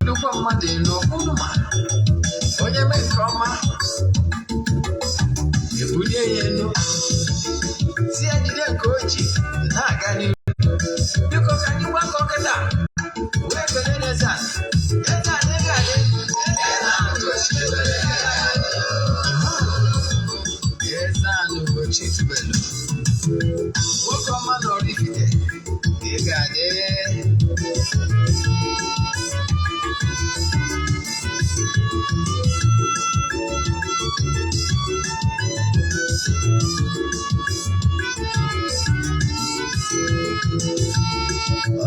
Na-ebulukwa mmadụ elu ọkwụnụ, ma onye mee nke ọma, ebulie ya elu, si ya jide nke o ji na-aga n'ihu. Biko, ka anyị gbakọ kịta wee kelee eze ala. Eze ala ga-adị. Eze ala Ugochi tubelu, nwoke ọma na Oraifite, ị ga-adị.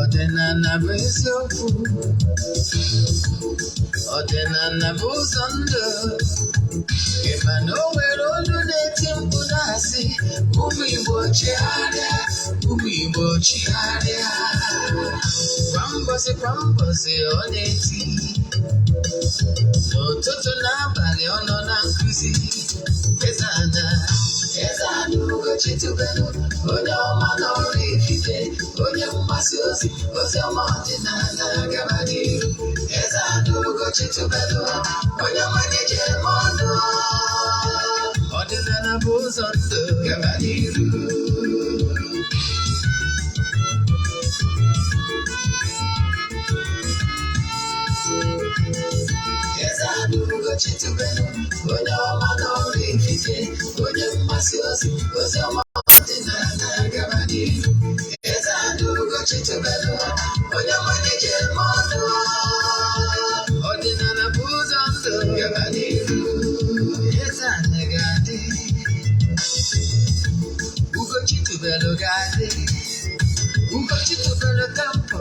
Ọdịnala bụ eziokwu, ọdịnala bụ ụzọ ndụ. Ị ma na o nwere olu na-eti mkpu na-asị, "Ụmụ Igbo, chigharịa, ụmụ Igbo, chigharịa." Kwa mbọsị kwa mbọsị ọ na-eti, n'ụtụtụ n'abalị ọ nọ na nkụzi. Eze ana, eze ana Ugochi tubelu, onye ọma na Oraifite, onye mgbasa ozi, ozi ọma ọdịnala, gaba n'iru. Eze ana Ugochi tubelu, onye ọma na-eji eme ọnụ. Ọdịnala bụ ụzọ ndụ, gaba n'iru. Eze ana Ugochi tubelu, onye ọma na Oraifite, onye mgbasa ozi, ozi ọma ọdịnala, gaba n'iru. Eze ana Ugochi tubelu, onye ọma na-eji eme ọnụ. Ọdịnala bụ ụzọ ndụ, gaba n'iru. Eze ana ga-adị, Ugochi tubelu ga-adị, Ugochi tubelu temple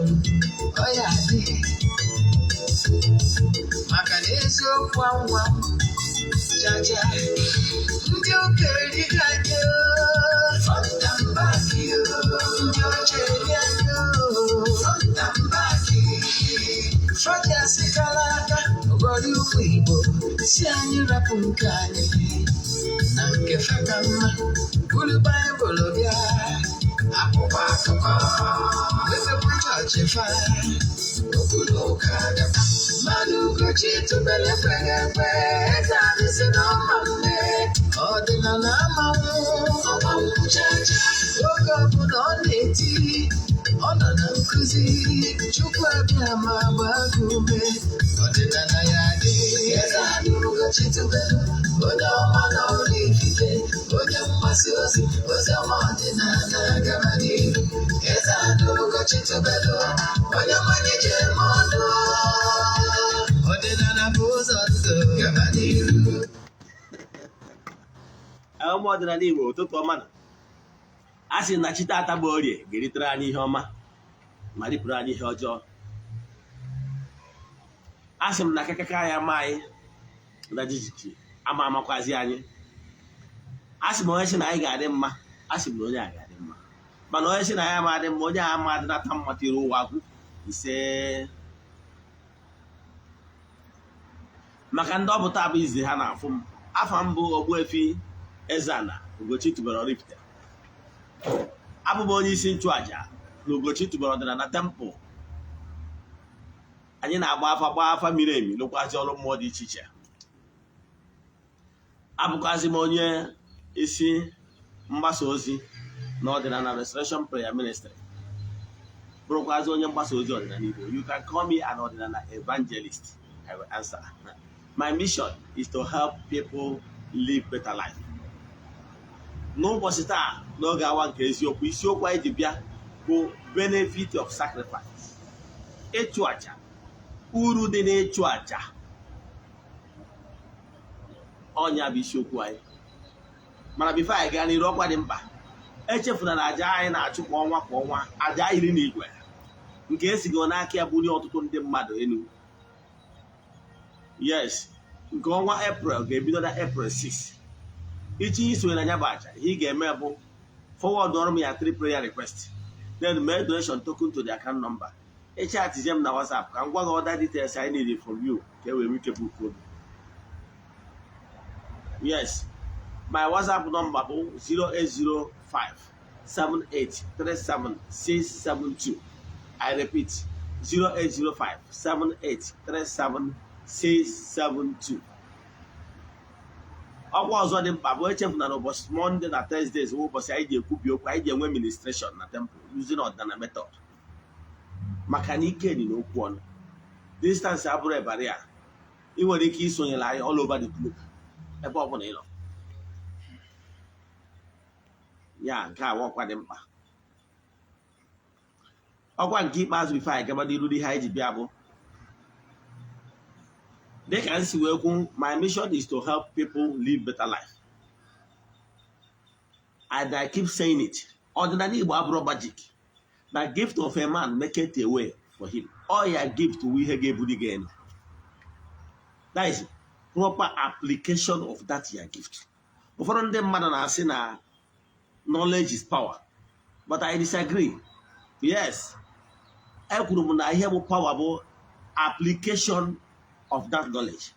ọ ya adị, maka na eziokwu anwa chacha. Ndị ụka erigo anyị front and back, ndị ọcha eri anyị front and back. Fọdụ kala aka ụgọdụ ụmụ Igbo si anyị rapụ nke anyị na nke feka mma, buru Baịbụl bịa, akwụkwọ akụkọ, mepekwa chọọchị fa, okpuru ụka gakwa. Mmanụ Ugochi tubelu ekweghị ekwe. Eze anyị si na ọma mme, ọdịnala amanwụ ọmanwụ chacha. Oge ọbụla ọ na-eti, ọ nọ na nkụzi. Chukwu abịa ma gbaa gị ume, ọdịnala ya dị. Eze anyị Ugochi tubelu, onye ọma na Oraifite, onye mgbasa ozi, ozi ọma ọdịnala, gaba n'iru. Eze anyị Ugochi tubelu, onye ọma na-eji eme ọnụ. Ọdịnala bụ ụzọ ndụ, gaba n'iru. Ụmụ ọdịnala Igbo, ụtụtụ ọma. Na a sị na chi tata bụ Orie ga-eritere anyị ihe ọma ma ripụrụ anyị ihe ọjọọ. A sị m na akakaka ya ma anyị na jijiji ama amakwazi anyị. A sị m, onye sị na anyị ga-adị mma, a sị m na onye a ga-adị mma, mana onye sị na ya ama adị mma, onye a ama adịnata mma tiri ụwa gwụ ise. Maka ndị ọ bụ taa bụ izi ha na-afụ m, afa m bụ Ogbuefi Eze-Ana Ugochi tubelu Oraifite. Abụ m onye isi nchụaja na Ugochi tubelu ọdịnala temple. Anyị na-agba afa, gbaa afa miri emi, lụkwazi ọrụ mmụọ dị iche iche. Abụkwazi m onye isi mgbasa ozi na Ọdịnala Restoration Prayer Ministry, bụrụkwazi onye mgbasa ozi ọdịnala Igbo. You can call me an ọdịnala evangelist, I will answer. My mission is to help people live better life. N'ụbọchị taa, n'oge awa nke eziokwu, isiokwu anyị ji bịa bụ benefit of sacrifice, ịchụ aja, uru dị n'ịchụ aja. Ọnya bụ isiokwu anyị. Mana before anyị gaa n'iru, ọkwa dị mkpa: echefuna na aja anyị na-achụ kwa ọnwa kwa ọnwa, aja iri na igwe, nke esigo n'aka ya bunye ọtụtụ ndị mmadụ elu. Yes, nke ọnwa April ga-ebido na April 6. Ichi isonye na ya bụ aja, ihe ị ga-eme bụ forward ọrụ m ya three prayer request, then mee donation token to the account number. Ịchatizie m na WhatsApp ka m gwa gị other details I need from you ka e wee nwee ike book obi. Yes, my WhatsApp number bụ 0805 7837672. I repeat, 08057837672. Ọkwa ọzọ dị mkpa bụ, echefuna na ụbọchị Monday na Thursdays bụ ụbọchị anyị ji ekwubi okwu, anyị ji enwe ministration na temple using ọdịnala method, maka na ike dị n'okwu ọnụ. Distance abụrụ barrier. Ị nwere ike isonyere anyị all over the globe, ebe ọ bụla ị nọ. Ya nke a ọkwa dị mkpa. Ọkwa nke ikpeazụ before anyị gaba n'iru n'ihe anyị ji bịa bụ, dịka m si wee kwu, my mission is to help people live better life, and I keep saying it. Ọdịnala Igbo abụrụ magic na gift of a man make it a way for him. Ọ ya gift wụ ihe ga-ebuli gị elu. That is proper application of that your gift. Ụfọdụ ndị mmadụ na-asị na knowledge is power, but I disagree. Yes, ekwuru m na ihe bụ power bụ application of that knowledge.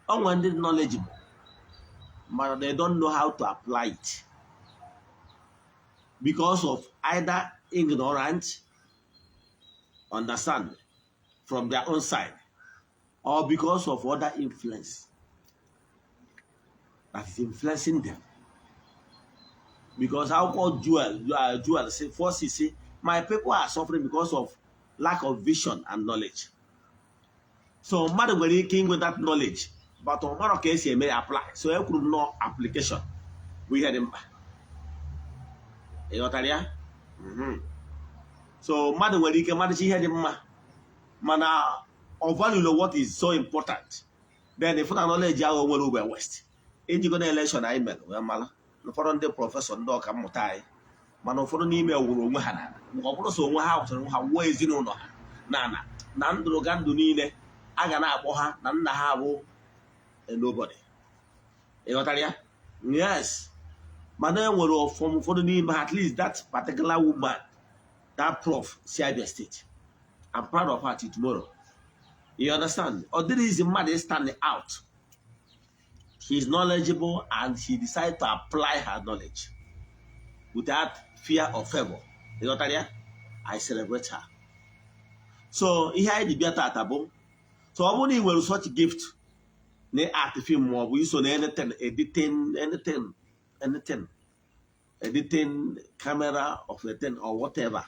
O nwere ndị knowledgeable, mana they don't know how to apply it because of either ignorant understand from their own side or because of other influence that is influencing them. Because akwụkwọ Joel say, 4 say, "My people are suffering because of lack of vision and knowledge." So mmadụ nwere ike inwe that knowledge, but ọ marọ ka esi eme ya apply. So e kwuru m nọ application bụ ihe dị mkpa. Ị ghọtara ya? So mmadụ nwere ike mmadụ ihe dị mma, mana ọ value what is so important. Then ịfụ na knowledge ahụ nwere ube west ijigo na election anyị mere wee mara ụfọdụ ndị professor, ndị ọka mmụta anyị, mana ụfọdụ n'ime wụrụ onwe ha n'ala. Ma ọ bụrụ sọ onwe ha wụchara onwe ha, wuo ezinụlọ ha n'ala na ndụrụga ndụ niile a ga na-akpọ ha na nna ha bụ nobody. Ị ghọtara ya? Yes, mana e nwere ụfọdụ n'ime ha, at least that particular woman, that prof si Abia State, I'm proud of her till tomorrow. You understand? Ọ dịrị izi mmadụ stand out. She is knowledgeable and she decided to apply her knowledge without fear or favor. Ị ghọtara ya? I celebrate her. So ihe anyị ji bịa tata bụ, so ọ bụrụ na ị nwere such gift na art film, ma ọ bụ iso na anything editing, anything, anything editing, camera of a thing or whatever,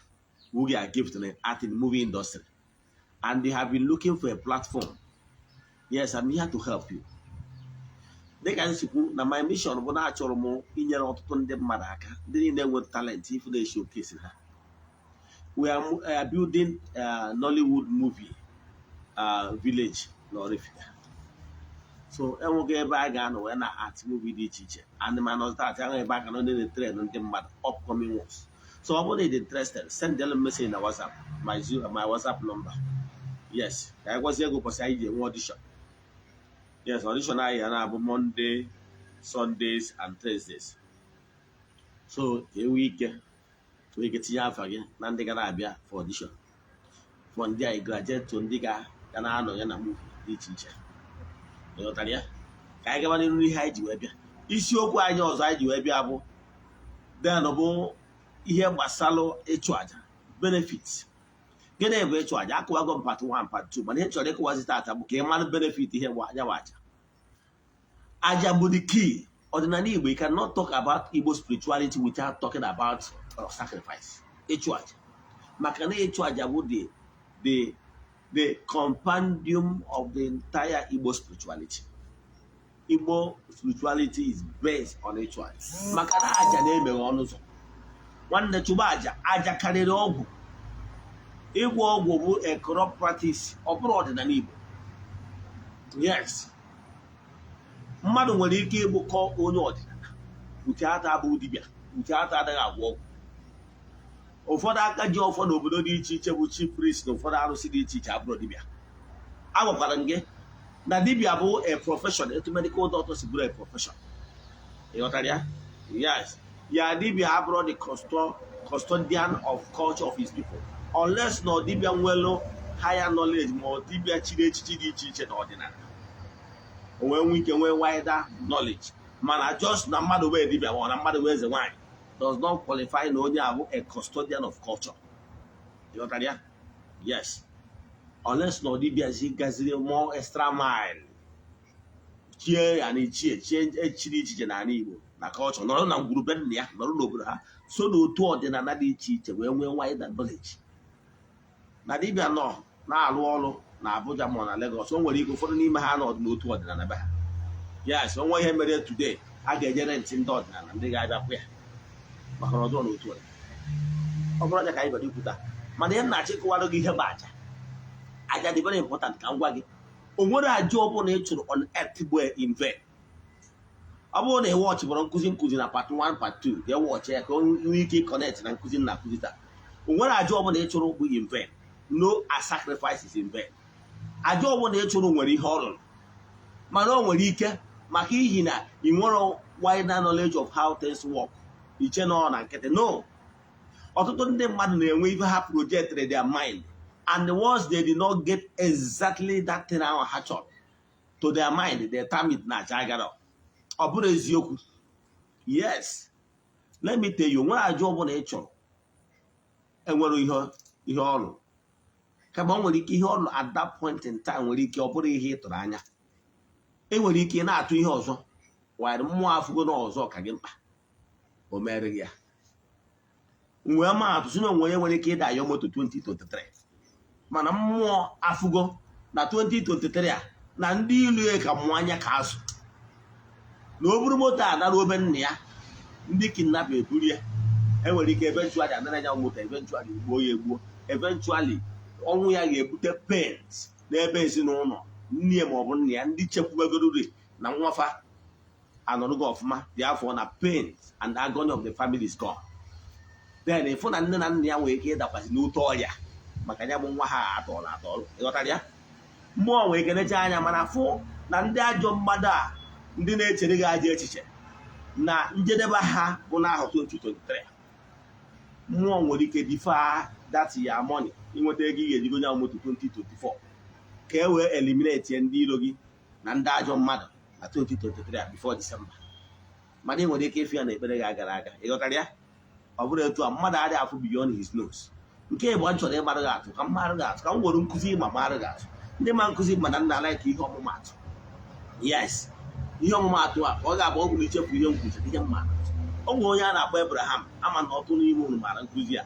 who your gift in art in the movie industry, and you have been looking for a platform, yes, I'm here to help you. Dịka m si kwu na my mission bụ na achọrọ m inyere ọtụtụ ndị mmadụ aka, ndị niile nwere talent if they showcase ha. We are building a Nollywood movie village na Oraifite. So enweghị ebe a ga-anọ wee na art movie dị iche iche, and minus that, enweghị ebe a ga nọ na-train ndị mmadụ, upcoming ones. So ọ bụrụ na ị dị interested, send them message na WhatsApp, my WhatsApp number. Yes, ka anyị gwazie gị ụbọchị anyị ji enwe audition. Yes, audition anyị ya na-abụ Monday, Sundays and Thursdays. So ka enwee ike tinye afa gị na ndị ga na-abịa for audition, for ndị anyị graduate to ndị ga na-anọ ya na movie dị iche iche. Ị ghọtara ya? Ka anyị gaba n'iru ihe anyị ji wee bịa. Isiokwu anyị ọzọ anyị ji wee bịa bụ then bụ ihe gbasalụ ịchụ àjà, benefit. Gịnị bụ ịchụ àjà? Akụwago m part 1, part 2, mana ihe chọrọ ịkụwazi tata bụ ka ị mara benefit ihe bụ aja. Bụ aja, aja bụ the key. Ọdịnala Igbo, you cannot talk about Igbo spirituality without talking about sacrifice, ịchụ àjà, maka na ịchụ àjà bụ the compendium of the entire Igbo spirituality. Igbo spirituality is based on ịchụ àjà, maka na àjà na-emeghe ọnụ ụzọ. Nwanne, chụba àjà. Àjà karịrị ọgwụ. Ịgwọ ọgwụ bụ a corrupt practice, ọ bụrụ ọdịnala Igbo. Yes, mmadụ nwere ike ịbụkọ onye ọdịnala uche ata abụ dibịa, uche ata adịghị agwọ ọgwụ. Ụfọdụ aka ji ọfọ n'obodo dị iche iche bụ chief priest na ụfọdụ arụsị dị iche iche abụrụ dibịa. Agwakwara m gị na dibịa bụ a profession, etu medical doctor si bụrụ a profession. Ị ghọtara ya? Yes, ya dibịa abụrụ the custodian of culture of his people, unless na ọ dibịa nwelu higher knowledge, ma ọ dibịa chiri echichi dị iche iche n'ọdịnala, o wee nwee ike nwee wider knowledge. Mana just na mmadụ wee dibịa ma ọ na mmadụ wee eze nwaanyị does not qualify na onye abụ a custodian of culture. Ị ghọtara ya? Yes, unless na ọ dịbịazi gaziri more extra mile, chie ya na ichie, chie echiri ichiche n'ala Igbo na culture, nọrọ na ngwurube nna ya, nọrọ n'obodo ha, so n'otu ọdịnala dị iche iche wee nwee wider knowledge. Na dibịa nọ na-arụ ọrụ na Abuja ma ọ na Lagos, o nwere ike ụfọdụ n'ime ha nọdụ n'otu ọdịnala be ha. Yes, onwe ihe mere today, a ga-ejere ntị ndị ọdịnala ndị ga-abịakwa ya maka na ọdụrọ n'otu ọdịnala. Ọ bụrụ aja ka anyị bịara ikwuta, mana ihe m na-achọ ịkọwara gị ihe bụ aja. Aja dị very important. Ka m gwa gị, o nwere aja ọbụla ị chụrụ on earth bụ in vain. Ọ bụrụ na ị watch bụrụ nkụzi na part 1, part 2, ga watch ya ka o nwee ike connect na nkụzi na akụzi taa. O nwere aja ọbụla ị chụrụ bụ in vain. No, a sacrifice is in vain. Aja ọbụla ị chụrụ nwere ihe ọ rụrụ, mana o nwere ike maka ihi na ị nwere wider knowledge of how things work, iche nọ na nkịtị. No, ọtụtụ ndị mmadụ na-enwe ife ha projected their mind, and once they did not get exactly that thing ahụ ha chọrọ to their mind, they term it na aja agara. Ọ bụrụ eziokwu? Yes, let me tell you, nwere aja ọbụla ị chọrọ enwere ihe ọrụ, kama o nwere ike ihe ọrụ at that point in time nwere ike ọ bụrụ ihe ị tụrụ anya. Enwere ike ị na-atụ ihe ọzọ wanyere mmụọ afụgo na ọzọ ka gị mkpa, o mere gị ya. Wee maa atụ, si na onwe onye nwere ike ịda ayọ moto 2023, mana mmụọ afụgo na 2023 a na ndị ilu ya ka mmụọ anya ka azụ na o buru moto a nara obe nna ya, ndị kidnap eburu ya. Enwere ike eventually anara ya moto, eventually egbuo ya egbuo, eventually ọnwụ ya ga-ebute pains n'ebe ezinụlọ nne ya maọbụ nna ya, ndị chekwubegoruri na nwafa anọrụgo ọfụma. Therefore, na pains and agony of the family is gone. Then ịfụ na nne na nna ya nwere ike ịdakwasị n'ute ọrịa maka ya bụ nwa ha atọrọ atọrọ. Ịghọtara ya? Mmụọ nwere ike necha anya mana fụ na ndị ajọ mmadụ a, ndị na-echere gị ajọ echiche, na njedebe ha bụ n'ahụ 2023. Mmụọ nwere ike defer that ya money, inweta ego ị ga-ejigo nya moto 2024, ka e wee eliminate ndị iro gị na ndị ajọ mmadụ na 2023 a before December. Mana ị nwere ike ịfụ ya na ekpere gị agara aga. Ịghọtara ya? Ọ bụrụ etu a, mmadụ adịghị afụ beyond his nose. Nke ịgba m chọrọ ịmarụ gị atụ, ka m marụ gị atụ, ka m were nkụzi ma marụ gị atụ. Ndị ma nkụzi mana nna like ihe ọmụmatụ. Yes, ihe ọmụmatụ a ka ọ ga-abụ ọ bụrụ ichefu ihe nkwuzi ihe mma. O nwere onye a na-akpọ Abraham. Ama na ọtụ n'ime unu mara nkụzi a,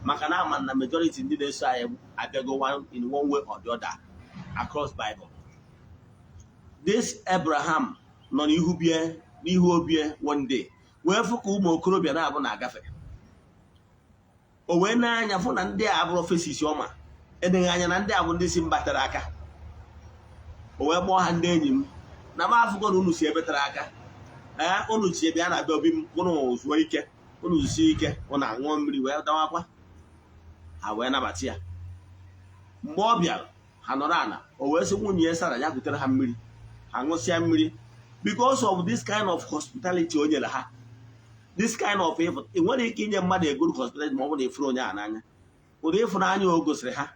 maka na ama na majority ndị na-eso anyị abịago one in one way or the other across Bible. This Abraham nọ n'ihu bie n'ihu obie one day, wee fụ ka ụmụ okorobịa na-abụ na-agafe. O wee na-anya fụ na ndị a abụrụ faces ọma, edeghị anya na ndị a bụ ndị si mba tere aka. O wee kpọọ ha, "Ndị enyi m, na m afụgo na unu si ebe tere aka. Ee, unu si bịa na abịa obi m, unu zuo ike, unu zusie ike, unu aṅụọ mmiri wee dawakwa." Ha wee nabata ya. Mgbe ọ bịara, ha nọrọ ala. O wee sị nwunye ya Sara ya butere ha mmiri. Ha ṅụsịa mmiri. Because of this kind of hospitality o nyere ha, this kind of ịfụ, ị nwere ike inye mmadụ a good hospitality ma ọ bụ na ịfụrụ onye a n'anya. Ụdị ịfụnanya o gosiri ha,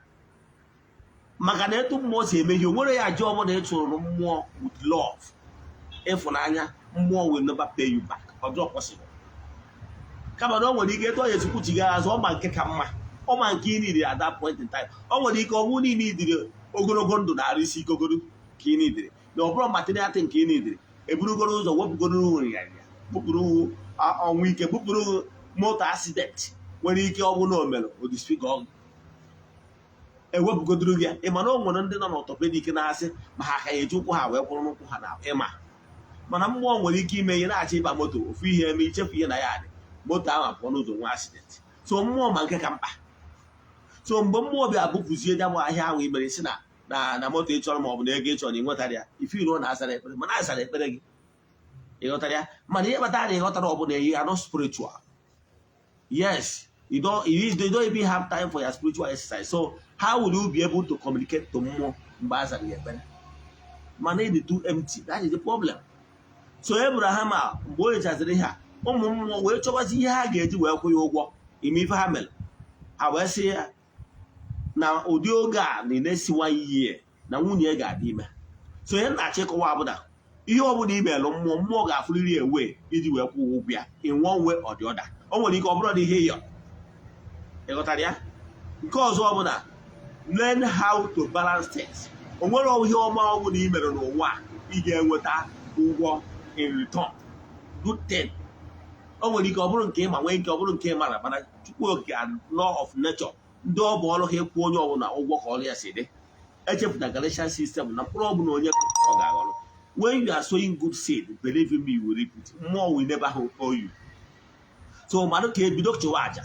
maka na etu mmụọ si eme ihe, o nwere ya aja ọbụla ị chụrụ mmụọ with love, ịfụnanya, mmụọ will never pay you back. Ọ dịrọ possible. Kama na o nwere ike etu ọ ya esikwuchiga azụ, ọ ma nke ka mma, ọ ma nke ị nidiri at that point in time. O nwere ike ọ bụrụ na ị nidiri ogologo ndụ na arụ isi ikogoro ka ị nidiri, na ọ bụrụ material thing ka ị nidiri, eburugoro ụzọ wepụgoro nrịanrịa, bupụrụ ọnwụ ike, bupụrụ moto accident nwere ike ọ bụ na o mere o disfigure ọgụ, ewepụgodoro gị ya. Ị ma na o nwere ndị nọ n' orthopedic na-asị ma ha ka ya eji ụkwụ ha wee kwụrụ n'ụkwụ ha na ịma. Mana mmụọ nwere ike ime ihe na-achọ ịba moto, ofu ihe eme, ichefu ihe na ya dị moto ahụ apụọ n'ụzọ, nwa accident. So mmụọ ma nke ka mkpa. So mgbe mmụọ bịa bupụzie ya bụ ahịa ahụ i mere, si na na moto ị chọrọ ma ọ bụ na ego ị chọrọ na ị nwetara ya, ife iruo na azara ekpere, mana azara ekpere gị, ịghọtara ya? Mana ihe kpatara na ịghọtara ọ bụla you are not spiritual. Yes, you don't even have time for your spiritual exercise, so how will you be able to communicate to mmụọ mgbe a zara ya ekpere? Mana ịdị too empty, that is the problem. So Abraham a, mgbe o nyechaziri ihe a, ụmụ mmụọ wee chọbazi ihe ha ga-eji wee kwụ ya ụgwọ ime ife ha mere. Ha wee sị ya na ụdị oge a na na-esiwa ihe na nwunye ya ga-adị ime. So ihe na-achọ ịkọwa bụ na ihe ọ bụla imelụ mmụọ, mmụọ ga-afụrịrị ewe iji wee kwụọ ụgwọ ya in one way or the other. O nwere ike ọ bụrụ na ihe ịyọ, ịghọtara ya? Nke ọzọ ọ bụ na Learn how to balance things. O nwere ihe ọma ọ bụla ị mere n'ụwa a, ị ga-enweta ụgwọ in return. Good thing, o nwere ike ọ bụrụ nke ịma, nwee ike ọ bụrụ nke ị mara, mana Chukwu Okike and law of nature, ndị ọ bụ ọrụ ha ịkwụ onye ọbụla ụgwọ ka ọrụ ya si dị. Echefuna Galatians system na mkpụrụ ọbụla onye kụrụ, ọ ga-aghọrọ. When you are sowing good seed, believe in me, you will reap it. Mmụọ will never owe you. So mmadụ ka ebido chụwa aja.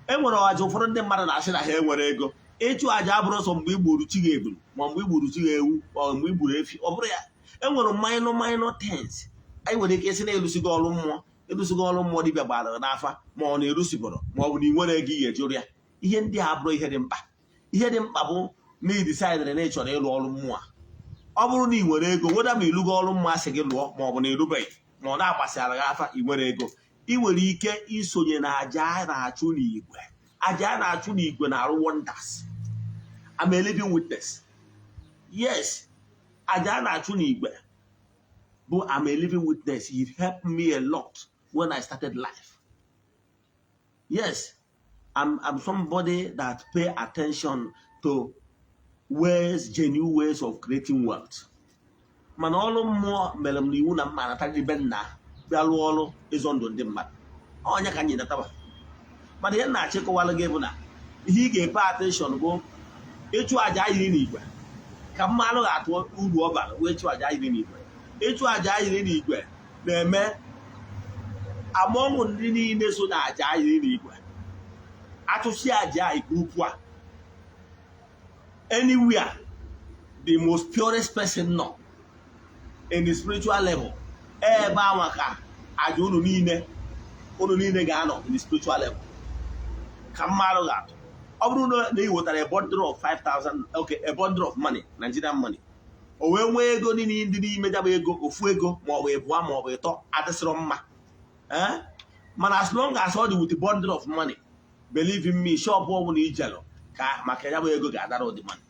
E nwere aja ụfọdụ ndị mmadụ na-asị na ha enwere ego. Ịchụ aja abụrụ sọ mgbe i gburu chi gị ebulu, ma mgbe i gburu chi gị ewu, ma mgbe i gburu efi. Ọ bụrụ ya, e nwere minor minor things anyị nwere ike isi na-elusigo ọrụ mmụọ, elusigo ọrụ mmụọ dibịa gbara n'afa, ma ọ na-erusibụrụ, ma ọ bụ na ị nwere ego ị ga-ejụrụ ya. Ihe ndị a abụrụ ihe dị mkpa. Ihe dị mkpa bụ na ị decidere na ị chọrọ ịlụ ọrụ mmụọ a. Ọ bụrụ na ị nwere ego, weda ma ịlụgo ọrụ mmụọ asị gị lụọ, ma ọ bụ na ịlụbeghị, ma ọ na-agbasara gị afa, ị nwere ego, ị nwere ike isonye na aja a na-achụ n'igwe. Aja a na-achụ n'igwe na-arụ wonders. I'm a living witness. Yes, aja a na-achụ n'igwe bụ, I'm a living witness. It helped me a lot when I started life. Yes, I'm somebody that pay attention to ways, genuine ways of creating wealth. Mana ọrụ mmụọ mere m n'iwu na mma anatarịrị be nna bịa rụọ ọrụ ịzọ ndụ ndị mmadụ. Onye ka anyị nataba. Mana ihe m na-achịkọwalụ gị bụ na ihe ị ga-epe attention bụ ịchụ àjà ayiri n'igwe, ka mmanụ ga-atụ uru ọ bara wee chụọ àjà ayiri n'igwe. Ịchụ àjà ayiri n'igwe na-eme among ndị niile so na àjà ayiri n'igwe achụsi àjà group a, anywhere the most purest person nọ in the spiritual level, ebe anwa ka àjà unu niile ga-anọ in the spiritual level, ka mmadụ ga-atụ. Ọ bụrụ na ị wetara a bundle of 5000, okay, a bundle of money, Nigerian money, o wee nwee ego niile ndị n'ime jabụ ego, ofu ego ma ọ bụ ịbụọ ma ọ bụ ịtọ adịsịrọ mma. Eh? Mana as long as ọ dị with bundle of money, believe in me, shop ọbụla ijelụ ka maka ya bụ ego ga-adara ụdị money,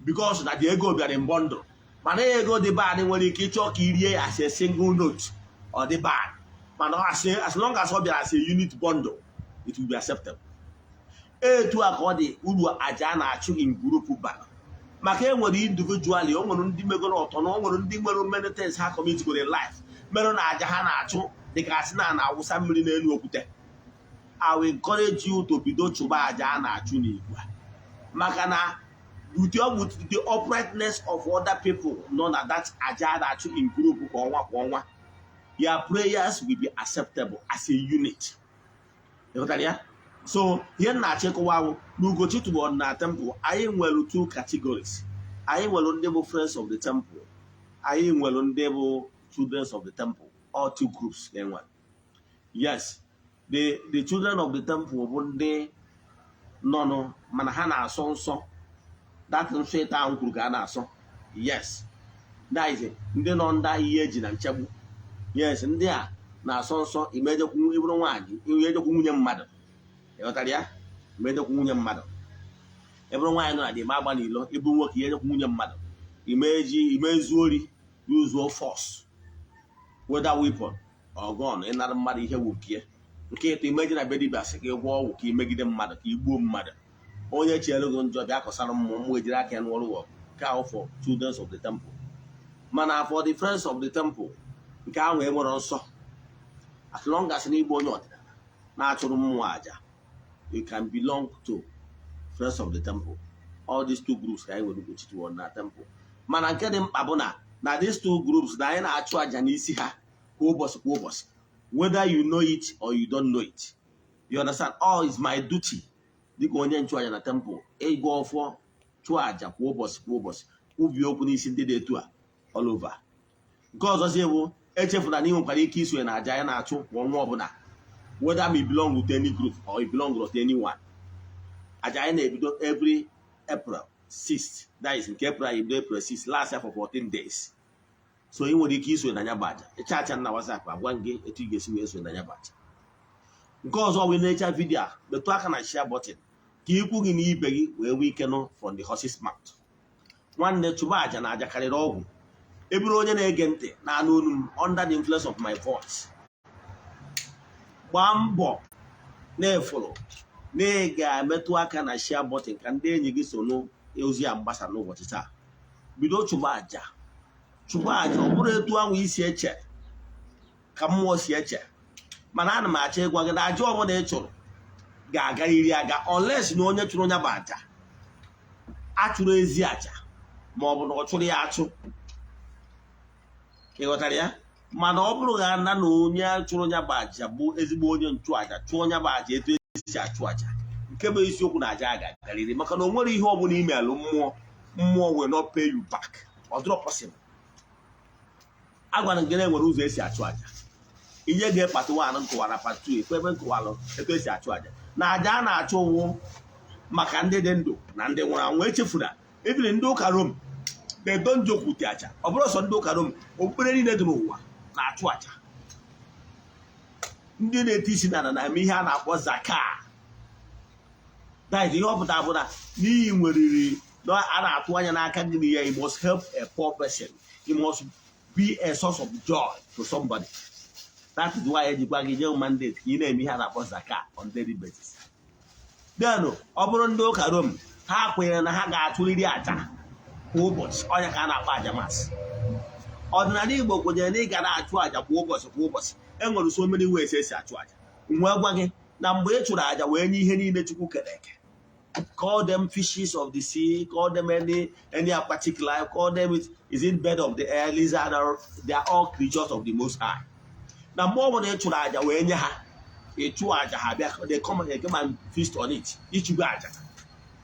because na the ego bịara in bundle. Mana ego dị bad nwere ike ịchọ ka irie as a single note, ọ dị bad. Mana as long as ọ bịara as a unit bundle, it will be acceptable. Etu a ka ọ dị uru aja a na-achụ in group bara, maka e nwere individually, o nwere ndị megoro ọtọ na o nwere ndị nwere many things ha commit in life mere na aja ha na-achụ dịka asị na na-awụsa mmiri n'elu okwute. I will encourage you to bido chụba aja a na-achụ n'igwe, maka na with the uprightness of other people nọ na that aja a na-achụ in group kwa ọnwa kwa ọnwa, your prayers will be acceptable as a unit. Ịghọtara ya? So ihe m na-achịkọwa bụ na Ugochi tubelu na temple, anyị nwere two categories. Anyị nwere ndị bụ friends of the temple, anyị nwere ndị bụ children of the temple. All two groups ka enwere. Yes, the children of the temple bụ ndị nọnụ mana ha na-asọ nsọ, that nsọ ịta ahụ kwuru ka a na-asọ. Yes, that is it. Ndị nọ ndị ihe eji na nchegbu. Yes, ndị a na-asọ nsọ. Imejekwu ịbụrụ nwaanyị, imejekwu nwunye mmadụ. Ịghọtara ya? Imejekwu nwunye mmadụ. Ịbụrụ nwaanyị nọ na dị ma agba n'ilo. Ịbụ nwoke, ihe ejekwu nwunye mmadụ. Imeji imezu ori, use force, whether weapon or gun, ịnara mmadụ ihe wu nke ya. Nke ịtọ, imeji na be dibịa sị gị gwọọ ọgwụ ka imegide mmadụ, ka igbuo mmadụ. Onye chere gị njọ bịa kọsara mmụọ, mmụọ ejiri aka ya nụọrụ ọgụ. Nke ahụ for children of the temple. Mana for the friends of the temple, nke ahụ enwere nsọ. As long as n'igbo onye ọdịnala na-achụrụ mmụọ aja, you can belong to friends of the temple. All these two groups ka anyị nwere Ugochi toward na temple. Mana nke dị mkpa bụ na these two groups na anyị na-achụ aja n'isi ha kwa ụbọchị kwa ụbọchị, whether you know it or you don't know it. You understand? All is my duty dịka onye nchụaja na temple ịgụ ọfọ, chụọ aja kwa ụbọchị kwa ụbọchị, kwubie okwu n'isi ndị dị etu a all over. Nke ọzọzi bụ, echefuna na ị nwekwara ike isonye na aja ya na-achụ kwa ọnwa ọbụla, whether you belong to any group or you belong to anyone. Aja anyị na-ebido every April 6th, that is nke April anyị ebido April 6, last year for 14 days. So ị nwere ike isonye na ya bụ aja. Ịchacha na WhatsApp, agwa gị etu ị ga-esi wee sonye na ya bụ aja. Nke ọzọ, wee na-echa video a, metụ aka na share button ka ikwu gị na ibe gị wee nwee ike nụ from the horse's mouth. Nwanne, chụba aja na aja karịrị ọgwụ. Eburu onye na-ege ntị na-anụ olu m under the influence of my voice, gbaa mbọ na-efuru Na ị ga-emetụ aka na share button ka ndị enyi gị so n'ozi a mgbasa n'ụbọchị taa. Bido chụba àjà, chụba àjà. Ọ bụrụ etu ahụ isi eche ka mmụọ si eche, mana ana m achọ ịgwa gị na àjà ọbụla ị chụrụ ga-agarịrị aga, unless na onye chụrụ ya bụ àjà achụrụ ezi àjà, ma ọ bụ na ọ chụrụ ya achụ. Ị ghọtara ya? Mana ọ bụrụ ga na na onye chụrụ ya bụ àjà bụ ezigbo onye nchụàjà, chụọ ya bụ àjà etu esi achụ àjà, nke bụ eziokwu na àjà a ga-agarịrị, maka na o nwere ihe ọ bụla imeelụ mmụọ, mmụọ will not pay you back. Ọ dịrọ possible. A gwara gị na enwere ụzọ esi achụ àjà. Ihe ga part 1 nkụwara, part 2 ekwe ebe nkụwalụ etu esi achụ àjà. Na àjà a na-achụ wụ maka ndị dị ndụ na ndị nwụrụ anwụ. Echefuna, ebiri ndị ụka Rom na-edo joke with àjà. Ọ bụrụ sọ ndị ụka Rom, okpukpere niile dị n'ụwa na-achụ àjà. Ndị na-eti isi n'ala na-eme ihe a na-akpọ zaka. That is, ihe ọ pụtara bụ na n'ihi nweriri na a na-atụ anya n'aka gị na ya, you must help a poor person, you must be a source of joy to somebody. That is why ejikwa gị nye mandate ka ị na-eme ihe a na-akpọ zaka on daily basis. Then ọ bụrụ ndị ụka Rom, ha kwenyere na ha ga-achụrịrị àjà kwa ụbọchị, ọnya ka a na-akpọ àjà mass. Ọdịnala Igbo kwenyere na ị ga na-achụ àjà kwa ụbọchị, kwa ụbọchị. E nwere so many ways esi achụ àjà. Nwee gwa gị na mgbe ị chụrụ àjà wee nye ihe niile Chukwu kere eke, call them fishes of the sea, call them any aquatic life, call them it, is it bird of the air, lizard, or they are all creatures of the Most High. Na mgbe ọbụla ị chụrụ àjà wee nye ha, ị chụọ àjà, ha bịa, they come and feast on it. Ịchụgo àjà,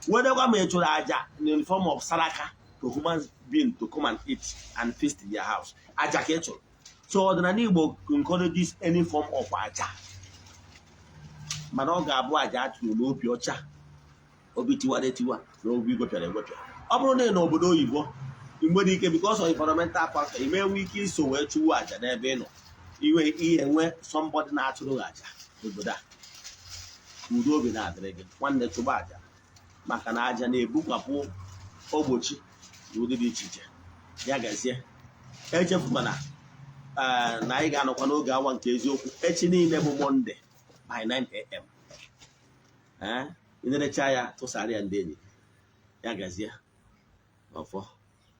wedekwa ma ị chụrụ àjà in the form of saraka to human being to come and eat and feast in their house, àjà ka ị chụrụ. So ọdịnala Igbo encourages any form of àjà, mana ọ ga-abụ àjà a chụrụ n'obi ọcha, obi tiwara etiwa na obi gwepịara egwepịa. Ọ bụrụ na ị n'obodo oyibo, ị nwere ike, because of environmental factor, ị enwe ike iso wee chụwa àjà n'ebe ị nọ, iwe ihe enwe somebody na-achụrụ gị àjà n'obodo a. Udo obi na-adịrị gị. Nwanne, chụba àjà, maka na àjà na-ebukwapụ ogbochi n'ụdị dị iche iche. Ya gazie. Echefukwana na anyị ga-anọkwa n'oge awa nke eziokwu echi niile bụ Monday by 9 a.m. Ee, ị nerecha ya, tụsara ya ndị enyi. Ya gazie. Ọfọ.